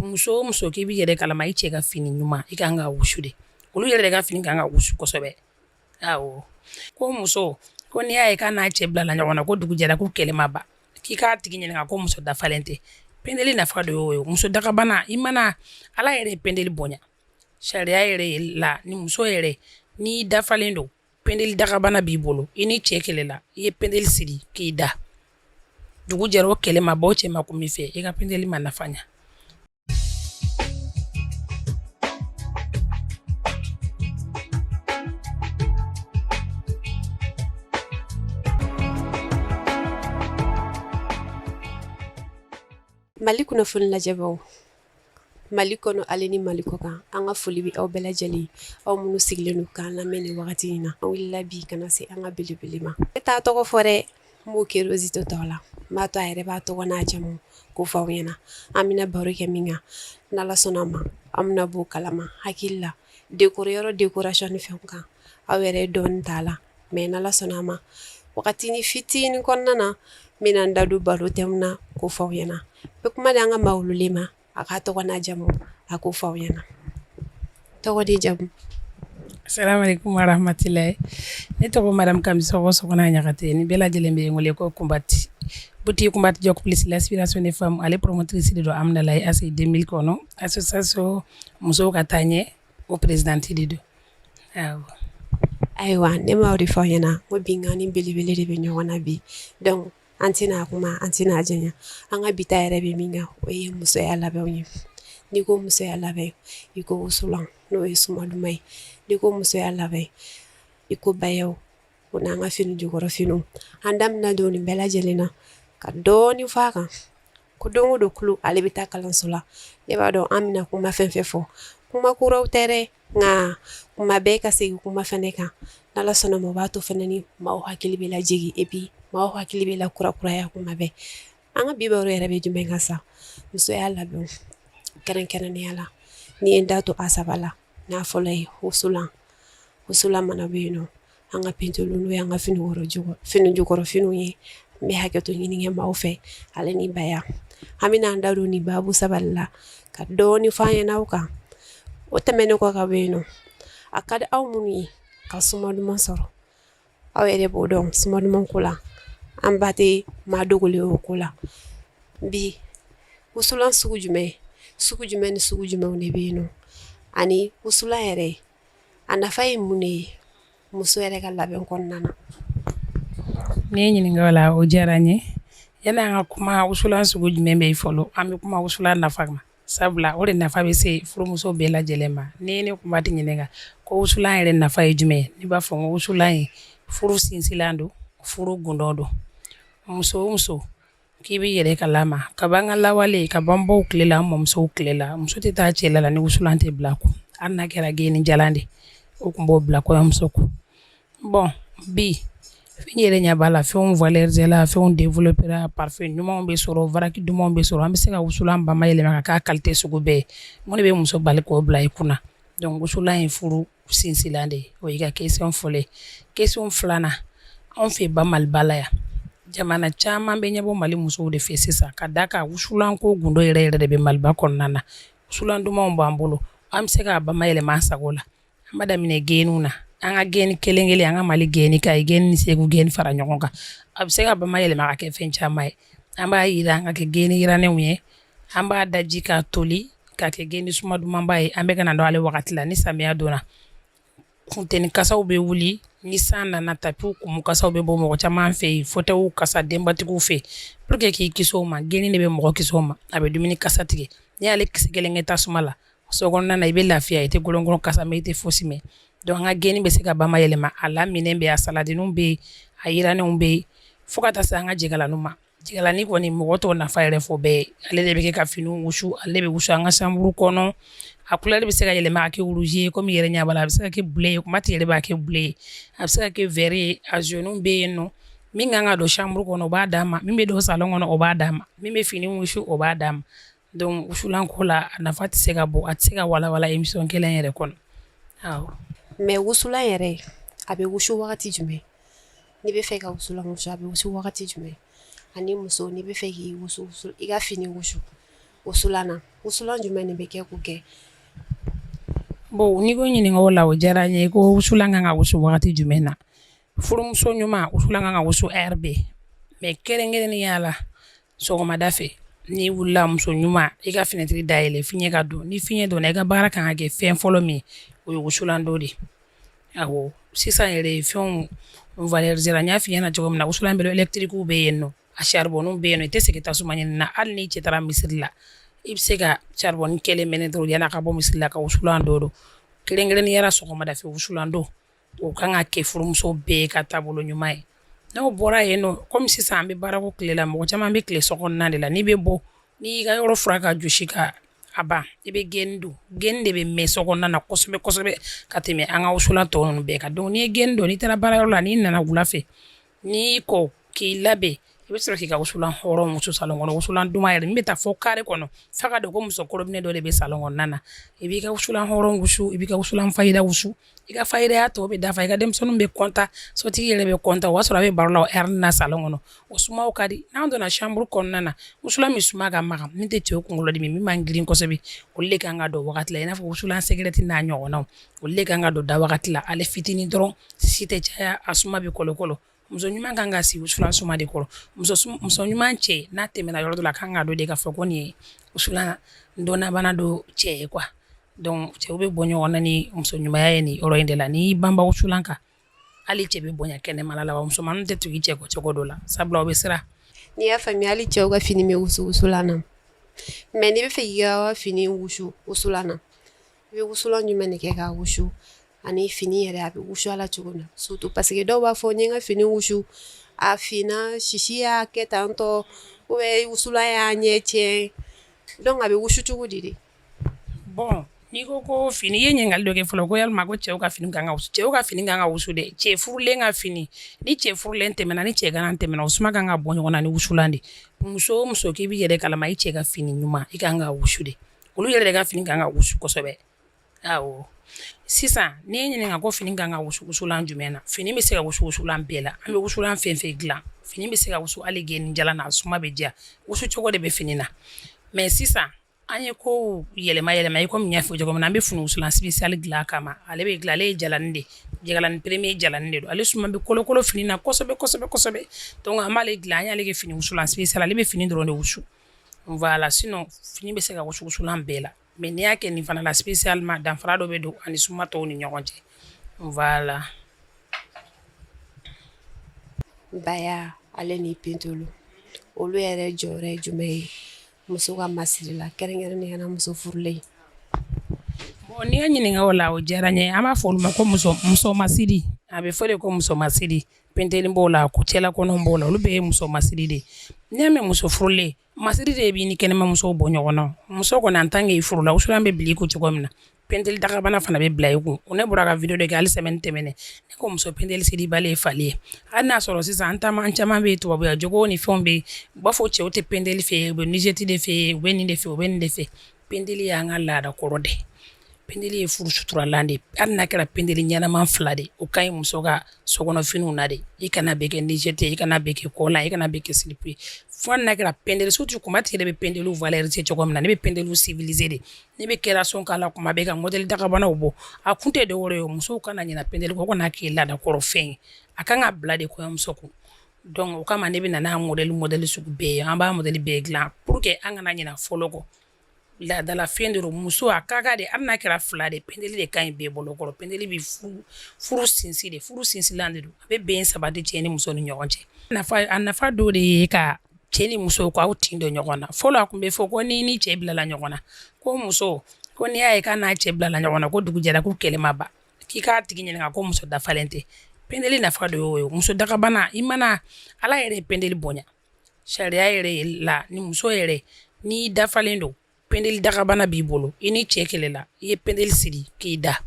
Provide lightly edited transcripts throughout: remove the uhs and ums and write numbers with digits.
Muso o muso k'i b'i yɛrɛ kalama i cɛ ka fini ɲuman i ka kan ka wusu de, olu yɛrɛ de ka fini ka kan ka wusu kosɛbɛ. Awɔ, ko muso ko n'i y'a ye k'a n'a cɛ bilala ɲɔgɔn na ko dugu jɛra ko kɛlɛ ma ban, k'i k'a tigi ɲininka ko muso dafalen tɛ. Pɛnteli nafa de y'o ye. Muso dagabana i mana Ala yɛrɛ ye pɛnteli bonya sariya yɛrɛ la, ni muso yɛrɛ n'i dafalen don, pɛnteli dagabana b'i bolo, i ni cɛ kɛlɛla, i ye pɛnteli siri k'i da, dugu jɛra o kɛlɛ ma ban, o cɛ ma kuma i fɛ, i ka pɛnteli ma nafa ɲɛ. Mali kunnafoni lajɛbaw Mali kɔnɔ ale ni Mali kɔ kan, an ka foli bɛ aw bɛɛ lajɛlen aw minnu sigilen don k'an lamɛn nin wagati in na. An wulila bi ka na se an ka belebele ma. Ne t'a tɔgɔ fɔ dɛ, n b'o kerezi to tɔw la, n b'a to a yɛrɛ b'a tɔgɔ n'a jamu k'o fɔ aw ɲɛna. An bɛna baro kɛ min kan, n'Ala sɔnna a ma, aw bɛna b'o kalama. Hakili la décor yɔrɔ décoration ni fɛnw kan, aw yɛrɛ ye dɔɔni t'a la, mais n'Ala sɔnna a ma, wagati fitinin kɔnɔna na, n bɛna n da don baro thème na k'o fɔ aw ɲɛna. N bɛ kuma di an ka maa wololen ma, a k'a tɔgɔ n'a jamu a k'o fɔ aw ɲɛna. Tɔgɔ ni jamu. Salamalekun warahmatulahi. Ne tɔgɔ madame Kamisɔkɔ Sɔgɔna Ɲagate, ni bɛɛ lajɛlen bɛ n wele ko Kunbati. Boutique Kunbati Jɔk plus l'aspiration des femmes, ale promotrice de don Amdalaye ACI 2000 kɔnɔ, association musow ka taaɲɛ, o présidente de don. Awɔ. Ayiwa, ne m'aw de fɔ aw ɲɛna ko binkanni belebele de bɛ ɲɔgɔn na bi. Donc an tɛna kuma, an tɛna janya. An ka bi ta yɛrɛ bɛ min kan, o ye musoya labɛnw ye. N'i ko musoya labɛn, i ko wusulan, n'o ye suma duman ye. N'i ko musoya labɛn, i ko bayaw, o n'an ka fini jukɔrɔ finiw. An da bɛna don nin bɛɛ lajɛlen na ka dɔɔnin fɔ a kan. Ko don o don tulo ale bɛ taa kalanso la. Ne b'a dɔn an bɛna kuma fɛn fɛn fɔ, kuma kuraw tɛ dɛ, nka kuma bɛɛ ka segin kuma fana kan. N'Ala sɔnna ma, o b'a to fana ni maaw hakili bɛ lajigin, et puis maaw hakili bɛ lakurakuraya kuma bɛɛ. An ka bi baro yɛrɛ bɛ jumɛn kan sa? Musoya labɛnw kɛrɛnkɛrɛnnenya la, ni ye n da to a saba la, n'a fɔlɔ ye wusulan. Wusulan mana bɔ yen nɔ, an ka penteliw, n'o y'an ka fini jukɔrɔ finiw ye, n bɛ hakɛto ɲini kɛ maaw fɛ, ale ni baya. An bɛna an da don nin babu saba la ka dɔɔnin fɔ an ɲɛna aw kan. O tɛmɛnen kɔ ka bɔ yen nɔ, a ka di aw minnu ye ka suma duman sɔrɔ, aw yɛrɛ b'o dɔn suma duman ko la, an ba tɛ maa dogolen o ko la. Bi wusulan sugu jumɛn, sugu jumɛn ni sugu jumɛnw de bɛ yen nɔ, ani wusulan yɛrɛ a nafa ye mun de ye muso yɛrɛ ka labɛn kɔnɔna na? N'i ye ɲininka o la, o diyara n ye. Yanni an ka kuma wusulan sugu jumɛn bɛ yen fɔlɔ, an bɛ kuma wusulan nafa ma, sabula o de nafa bɛ se furumuso bɛɛ lajɛlen ma. N'i ye ne Kunbati ɲininka ko wusulan yɛrɛ nafa ye jumɛn ye, ne b'a fɔ ko wusulan ye furu sinsinlan don, furu gundo don. Muso o muso k'i b'i yɛrɛ kalama, ka b'an ka lawale, ka b'an baw tile la, an mɔmusow tile la, muso tɛ taa cɛla la ni wusulan tɛ bila kun, hali n'a kɛra geni jalan de, o tun b'o bila kɔɲɔmuso kun. Bon, bi n yɛrɛ ɲɛ b'a la, fɛnw valoriser la, fɛnw développer la, parfum ɲumanw bɛ sɔrɔ, vrac dumanw bɛ sɔrɔ, an bɛ se ka wusulan bayɛlɛma ka k'a qualité sugu bɛɛ ye. Mun de bɛ muso bali k'o bila i kunna? Donc wusulan ye furu sinsinlan de ye. O y'i ka question fɔlɔ ye. Question filanan, anw fɛ ba Maliba la yan, jamana caman bɛ ɲɛbɔ Mali musow de fɛ sisan, ka da kan wusulan ko gundo yɛrɛ yɛrɛ de bɛ Maliba kɔnɔna na. Wusulan dumanw b'an bolo, an bɛ se k'a bayɛlɛma an sago la. An b'a daminɛ geniw na, an ka geni kelen kelen, an ka Mali geni, Kayi geni ni Segu geni fara ɲɔgɔn kan, a bɛ se ka bayɛlɛma ka kɛ fɛn caman ye. An b'a yiran ka kɛ geni yirannenw ye, an b'a daji ka toli ka kɛ geni suma dumanba ye. An bɛ ka na don ale wagati la, ni samiya donna, funteni kasaw bɛ wuli, ni san nana, tapiw kumu kasaw bɛ bɔ mɔgɔ caman fɛ yen, fauteuil kasa denbatigiw fɛ. Pour que k'i kisi o ma, geni de bɛ mɔgɔ kisi o ma. A bɛ dumuni kasa tigɛ. N'i y'ale kisɛ kelen kɛ tasuma la so kɔnɔna na, i bɛ lafiya, i tɛ gɔlɔngɔlɔn kasa mɛn, i tɛ fosi mɛn. Donc an ka geni bɛ se ka bayɛlɛma. A laminen bɛ, a saladiniw bɛ yen, a yirannenw bɛ yen, fo ka taa se an ka jɛgɛlaninw ma. Jɛgɛlani kɔni, mɔgɔ t'o nafa yɛrɛ fɔ bɛɛ ye. Ale de bɛ kɛ ka finiw wusu, ale bɛ wusu an ka chambre kɔnɔ. A couleur bɛ se ka yɛlɛma ka kɛ rouge ye, komi i yɛrɛ ɲɛ b'a la. A bɛ se ka kɛ bleu ye, Kunbati yɛrɛ b'a kɛ bleu ye, a bɛ se ka kɛ vert ye. A jaune bɛ yen nɔ. Min kan ka don chambre kɔnɔ, o b'a d'a ma. Min bɛ don salon kɔnɔ, o b'a d'a ma. Min bɛ fini wusu, o b'a d'a ma. Donc wusulan ko la, a nafa tɛ se ka bɔ, a tɛ se ka walawala émission kelen yɛrɛ kɔnɔ. Awɔ. Mais wusulan yɛrɛ, a bɛ wusu wagati jumɛn? N'i bɛ fɛ ka wusulan wusu, a bɛ wusu wagati jumɛn? Ani muso, n'i bɛ fɛ k'i wusu, i ka fini wusu, wusulan na, wusulan jumɛn de bɛ kɛ k'o kɛ? Bon, n'i ko ɲininka o la, o diyara n ye. Ko wusulan kan ka wusu wagati jumɛn na? Furumuso ɲuman, wusulan kan ka wusu heure bɛɛ, mais kɛrɛnkɛrɛnnenya la sɔgɔmada fɛ. N'i wulila, muso ɲuman, i ka fenêtre dayɛlɛ, fiɲɛ ka don. Ni fiɲɛ donna, i ka baara kan ka kɛ fɛn fɔlɔ min, o ye wusulan don de. Awɔ, sisan yɛrɛ fɛnw valoriser n y'a f'i ɲɛna cogo min na, wusulan bɛ électrique bɛ yen nɔ, a charbon bɛ yen nɔ. I tɛ segin tasuma ɲini na. Hali n'i cɛ taara misiri la, i bɛ se ka charbon kelen mɛnɛ dɔrɔn yan'a ka bɔ misiri la ka wusulan dɔ don. Kɛrɛnkɛrɛnnenya la sɔgɔmada fɛ wusulan don, o kan ka kɛ furumuso bɛɛ ka taabolo ɲuman ye. N'o bɔra yen nɔ, komi sisan an bɛ baarako tile la, mɔgɔ caman bɛ tile so kɔnɔna de la. N'i bɛ bɔ, n'i y'i ka yɔrɔ furan ka jɔsi ka a ban, i bɛ gɛni don. Gɛni de bɛ mɛn so kɔnɔna na kosɛbɛ kosɛbɛ ka tɛmɛ an ka wusulan tɔ ninnu bɛɛ kan. Donc n'i ye gɛni don, n'i taara baarayɔrɔ la, n'i nana wula fɛ, n'i y'i ko k'i labɛn, i bɛ sɔrɔ k'i ka wusulan hɔrɔn wusu salon kɔnɔ. Wusulan duman yɛrɛ min bɛ taa fɔ carré kɔnɔ, f'a ka dɔn ko muso korobinɛ dɔ de bɛ salon kɔnɔna na. I b'i ka wusulan hɔrɔn wusu, i b'i ka wusulan fayida wusu, i ka fayidaya tɔ bɛ dafa, i ka denmisɛnninw bɛ content, sotigi yɛrɛ bɛ content. O b'a sɔrɔ a bɛ baro la o heure na salon kɔnɔ, o sumaw ka di. N'an donna chambre kɔnɔna na, wusulan min suma ka magan, min tɛ cɛw kunkolo dimi, min man girin kosɛbɛ, olu de kan ka don wagati la, i n'a fɔ wusulan cigarette n'a ɲɔgɔnnaw. Olu de kan ka don da wagati la. Ale fitinin dɔrɔn, sisi tɛ caya, a suma bɛ kolokolo. Muso ɲuman kan ka sigi wusulan suma de kɔrɔ. Muso ɲuman cɛ, n'a tɛmɛna yɔrɔ dɔ la, a kan ka dɔn de k'a fɔ ko nin ye wusulan donnabana dɔ cɛ ye quoi. Donc cɛw bɛ bɔ ɲɔgɔn na ni muso ɲumanya ye nin yɔrɔ in de la. N'i banba wusulan kan, hali cɛ bɛ bonya kɛnɛmala la, wa musomanninw tɛ tugu i cɛ kɔ cogo dɔ la, sabula o bɛ siran. N'i y'a faamuya, hali cɛw ka fini bɛ wusu wusulan na. Mais n'i bɛ fɛ k'i ka fini wusu wusulan na, i bɛ wusulan jumɛn de kɛ k'a wusu? Ani fini yɛrɛ, a bɛ wusu a la cogo min na? Surtout parce que dɔw b'a fɔ n ye n ka fini wusu, a finna, sisi y'a kɛ tantɔ, ou bien wusulan y'a ɲɛ tiɲɛ. Donc a bɛ wusu cogo di de? Bon, n'i ko ko fini, i ye ɲininkali dɔ kɛ fɔlɔ ko yalima ko cɛw ka fini kan ka wusu. Cɛw ka fini kan ka wusu dɛ. Cɛ furulen ka fini, ni cɛ furulen tɛmɛna, ni cɛ ganan tɛmɛna, o suma kan ka bɔ ɲɔgɔn na ni wusulan de. Muso o muso k'i b'i yɛrɛ kalama, i cɛ ka fini ɲuman, i kan ka wusu de. Olu yɛrɛ de ka fini kan ka wusu kosɛbɛ. Awɔ, sisan n'i ye ɲininka ko fini kan ka wusu wusulan jumɛn na, fini bɛ se ka wusu wusulan bɛɛ la. An bɛ wusulan fɛn fɛn dilan, fini bɛ se ka wusu hali gɛni jalan na, a suma bɛ diya. Wusu cogo de bɛ fini na. Mais sisan an ye ko yɛlɛma yɛlɛma i komi n y'a fɔ cogo min na, an bɛ fini wusulan spécial dilan a kama. Ale bɛ dilan, ale ye jalani de, jalani premier jalani de don. Ale suma bɛ kolokolo fini na kosɛbɛ kosɛbɛ kosɛbɛ. Donc an b'ale dilan, an y'ale kɛ fini wusulan spécial, ale bɛ fini dɔrɔn de wusu. Voilà, sinon fini bɛ se ka wusu wusulan bɛɛ la, mais n'i y'a kɛ nin fana la spécialement, danfara dɔ bɛ don ani suma tɔw ni ɲɔgɔn cɛ. Voilà. Baya, ale ni pentelu, olu yɛrɛ jɔyɔrɔ ye jumɛn ye muso ka masiri la, kɛrɛnkɛrɛnnenya la muso furulen? Bon, n'i ye ɲininka o la, o diyara n ye. An b'a fɔ olu ma ko muso masiri. A bɛ fɔ de ko muso masiri. Penteli b'o la, cɛla kɔnɔ b'o la, olu bɛɛ ye muso masiri de ye. N'i y'a mɛn muso furulen, masiri de b'i ni kɛnɛmamusow bɔ ɲɔgɔn na. Muso kɔni, en tant que i furula, wusulan bɛ bila i kun cogo min na, penteli dagabana fana bɛ bila i kun. Ne bɔra ka vidéo de kɛ hali semaine tɛmɛnen, ne ko muso penteli siribali ye fali ye. Hali n'a sɔrɔ sisan an taama, an caman bɛ yen, tubabuya jogo ni fɛnw bɛ yen, u b'a fɔ cɛw tɛ penteli fɛ, u bɛ nuisette de fɛ, u bɛ nin de fɛ, u bɛ nin de fɛ. Penteli y'an ka laada kɔrɔ de. Penteli ye furu suturalan de. Hali n'a kɛra penteli ɲɛnama fila de, o ka ɲi muso ka sokɔnɔfiniw na de. I kana bɛɛ kɛ nuisette ye, i kana bɛɛ kɛ collant, i kana bɛɛ kɛ slip ye. Fo n'a kɛra penteli, surtout Kumati yɛrɛ bɛ penteliw valoriser cogo min na, ne bɛ penteliw civiliser de. Ne bɛ création k'a la kuma bɛɛ ka modèle dagabanaw bɔ. A kun tɛ dɔwɛrɛ ye, musow kana ɲina penteli kɔ, o kana kɛ laada kɔrɔ fɛn ye. A kan ka bila de kɔɲɔmuso kun. Donc o kama ne bɛ na n'a modèle sugu bɛɛ ye. An b'a modèle bɛɛ dilan pour que an kana ɲina fɔlɔ kɔ. Laadala fɛn de don. Muso a ka kan de, hali n'a kɛra fila de, penteli de ka ɲi bɛɛ bolo kɔrɔ. Penteli bɛ furu sinsin de, furu sinsinlan de don. A bɛ bɛn sabati cɛ ni muso ni ɲɔgɔn cɛ. A nafa dɔ de ye ka cɛ ni muso k'aw tin don ɲɔgɔn na. Fɔlɔ a tun bɛ fɔ ko ni ni cɛ bilala ɲɔgɔn na, ko muso ko n'i y'a ye k'a n'a cɛ bilala ɲɔgɔn na, ko dugu jɛra ko kɛlɛ ma ban, k'i k'a tigi ɲininka ko muso dafalen tɛ. Penteli nafa dɔ y'o ye. Muso dagabana, i mana Ala yɛrɛ ye penteli bonya sariya yɛrɛ la, ni muso yɛrɛ n'i dafalen don, penteli dagabana b'i bolo, i ni cɛ kɛlɛla, i ye penteli siri k'i da,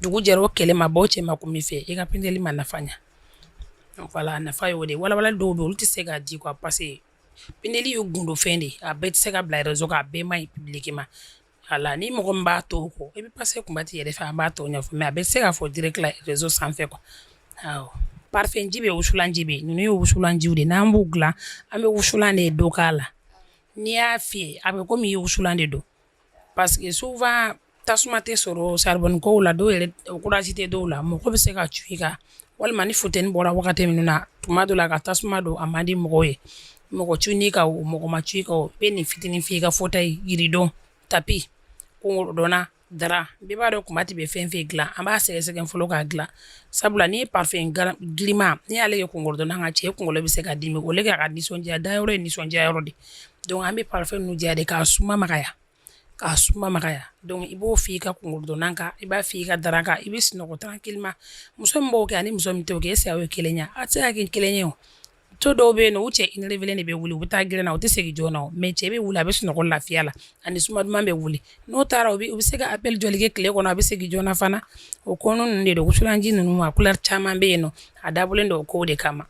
dugu jɛra o kɛlɛ ma ban, o cɛ ma kun min fɛ, i ka penteli ma nafa ɲa. Voilà, a nafa y'o de. Walawalali dɔw bɛ olu tɛ se k'a di quoi, parce que penteli ye gundofɛn de ye, a bɛɛ tɛ se ka bila réseau kan, a bɛɛ man ɲi public ma. Voilà, ni mɔgɔ min b'a to kɔ, i bɛ passer Kumati yɛrɛ fɛ, an b'a tɔ ɲɛfɔ, mais a bɛ se k'a fɔ direct la réseau sanfɛ quoi. Awɔ, parfum ji bɛ, wusulan ji bɛ. Ninnu ye wusulan jiw de. N'an b'u dilan, an bɛ wusulan de dɔ k'a la. N'i y'a fiyɛ, a bɛ komi i ye wusulan de don, parce que souvent tasuma tɛ sɔrɔ charbon kow la. Dɔw yɛrɛ, courage tɛ dɔw la. Mɔgɔ bɛ se ka cu i kan, walima ni funteni bɔra wagati minnu na, tuma dɔ la ka tasuma don, a man di mɔgɔw ye. Mɔgɔ cunn'i kan o, mɔgɔ ma cu i kan o, i bɛ nin fitinin fiyɛ i ka fauteuil, rideau, tapis, kungorodonna, drap. Bɛɛ b'a dɔn Kumati bɛ fɛn fɛn dilan, an b'a sɛgɛsɛgɛ fɔlɔ k'a dilan, sabula n'i ye parfum giriman, n'i y'ale kɛ kungorodonna kan, cɛ kunkolo bɛ se ka dimi. O le k'a ka nisɔndiya dayɔrɔ ye, nisɔndiya yɔrɔ de. Donc an bɛ parfum ninnu diya de k'a suma magaya, k'a suma magaya. Donc i b'o fiyɛ i ka kungorodonna kan, i b'a fiyɛ i ka drap kan, i bɛ sunɔgɔ tranquillement. Muso min b'o kɛ ani muso min t'o kɛ, est ce que aw ye kelen ye? A tɛ se ka kɛ kelen ye. O muso dɔw bɛ yen nɔ, u cɛ énervé de bɛ wuli, u bɛ taa gɛrɛn na, u tɛ segin joona o. Mais cɛ bɛ wuli, a bɛ sunɔgɔ lafiya la, ani suma duman bɛ wuli. N'o taara, u bɛ se ka appel joli kɛ tile kɔnɔ, a bɛ segin joona fana. O ko ninnu de don. Wusulanji ninnu, a couleur caman bɛ yen nɔ, a dabɔlen don o kow de kama,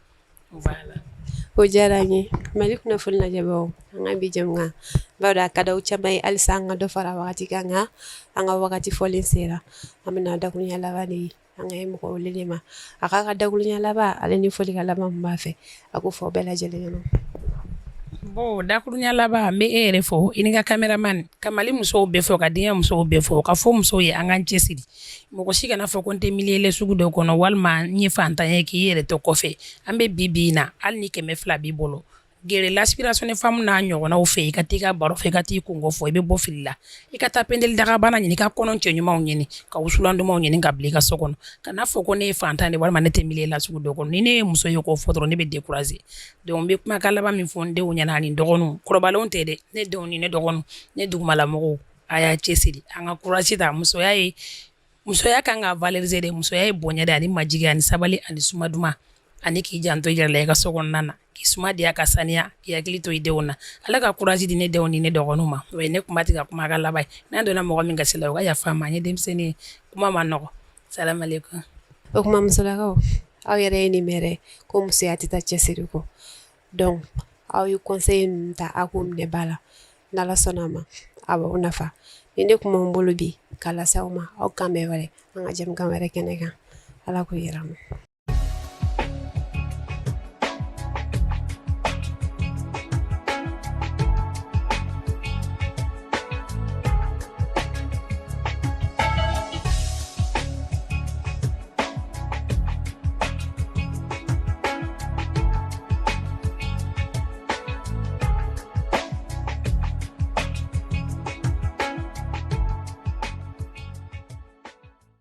voilà. O diyara an ye. Mali kunnafoni lajɛbagaw, an ka bi jɛmukan, b'a dɔn a ka d'aw caman ye halisa an ka dɔ fara wagati kan, nka an ka wagati fɔlen sera. An bɛna dakuruɲɛ laban de ye an ka mɔgɔ welelen ma. A k'a ka dakuruɲɛ laban, ale ni folikan laban min b'a fɛ, a k'o fɔ bɛɛ lajɛlen ɲɛna. Bon, dakuruɲɛ laban, n bɛ e yɛrɛ fo, i ni ka caméraman, ka Mali musow bɛɛ fo, ka diɲɛ musow bɛɛ fo, ka fɔ musow ye an k'an cɛsiri. Mɔgɔ si kana fɔ ko n tɛ milieu sugu dɔ kɔnɔ, walima n ye fantan ye, k'i yɛrɛ to kɔfɛ. An bɛ bi bi in na, hali ni 200 b'i bolo, gɛrɛ l'aspiration de femme n'a ɲɔgɔnnaw fɛ, i ka t'i ka baro fɛ, i ka t'i kunko fɔ, i bɛ bɔ fili la. I ka taa pendeli dagabana ɲini, i ka kɔnɔ cɛ ɲumanw ɲini, ka wusulan dumanw ɲini ka bila i ka so kɔnɔ. Kana fɔ ko ne ye fantan de, walima ne tɛ milieu la sugu dɔ kɔnɔ. Ni ne ye muso ye k'o fɔ dɔrɔn, ne bɛ décourager. Donc n bɛ kumakan laban min fɔ n denw ɲɛna ani dɔgɔninw, kɔrɔbalenw tɛ dɛ, ne denw ni ne dɔgɔninw, ne dugumalamɔgɔw, a y'a cɛsiri, an ka courage ta. Musoya ye, musoya kan ka valoriser de. Musoya ye bonya de, ani majigin, ani sabali, ani suma duman, ani k'i janto i yɛrɛ la i ka so kɔnɔna na, k'i suma diya, ka saniya, k'i hakili to i denw na. Ala ka courage di ne denw ni ne dɔgɔninw ma. O ye ne kuma ka kumakan laban ye. N'an donna mɔgɔ min gasi la, o ka yafa n ma. N ye denmisɛnnin ye, kuma ma nɔgɔ. Salamalekun. O tuma musolakaw, aw yɛrɛ ye nin mɛn dɛ, ko musoya tɛ taa cɛsiri kɔ. Donc aw ye conseil ninnu ta, aw k'o minɛ ba la. N'Ala sɔnna a ma, a b'aw nafa. Ni ne kuma n bolo bi k'a lase aw ma, aw kan bɛn wɛrɛ an ka jɛmukan wɛrɛ kɛnɛ kan. Ala k'o yira an na.